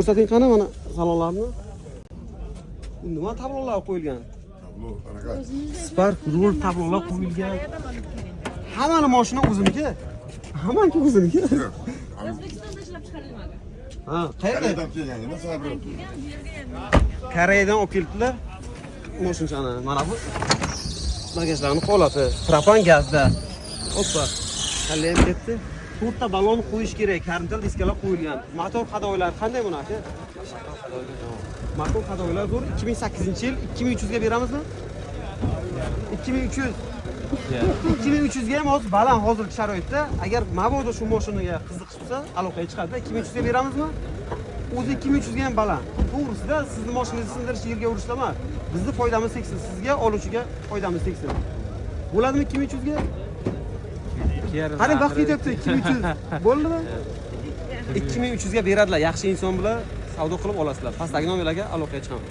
Ko'rsating qani mana salonlarni. Bu nima tablolar qo'yilgan? Tablo, anaqa. Spark rul tablolar qo'yilgan. Hammani mashina o'ziniki. Hammaniki o'ziniki. O'zbekistonda ishlab chiqarilmadi. Ha, qayerda? Koreyadan kelgan, nima sabri? Kelgan, bu yerga ham. Koreyadan olib kelibdilar moshinchani. Mana bu bagajlarni holati. Propan gazda. Oppa. Kalla ham ketdi. To'rtta balon qo'yish kerak. Karnital diskalar qo'yilgan. Motor hadoylari qanday buni aka? Motor hadoylari zo'r. 2008-yil 2300 ga beramizmi? 2300. 2300 ga ham hozir baland hozirgi sharoitda. Agar mabodo shu mashinaga qiziqish bo'lsa, aloqaga chiqadi. 2300 ga beramizmi? O'zi 2300 ga ham baland. To'g'risida sizni mashinangizni sindirish, yerga urishda emas. Bizni foydamiz tegsin, sizga, oluvchiga foydamiz tegsin. Bo'ladimi 2300 ga? Qarang, vaqt ketyapti, 2300. Bo'ldimi? 2300 ga beradilar. Yaxshi inson bilan savdo qilib olasizlar. Pastdagi nomerlarga aloqaga chiqaman.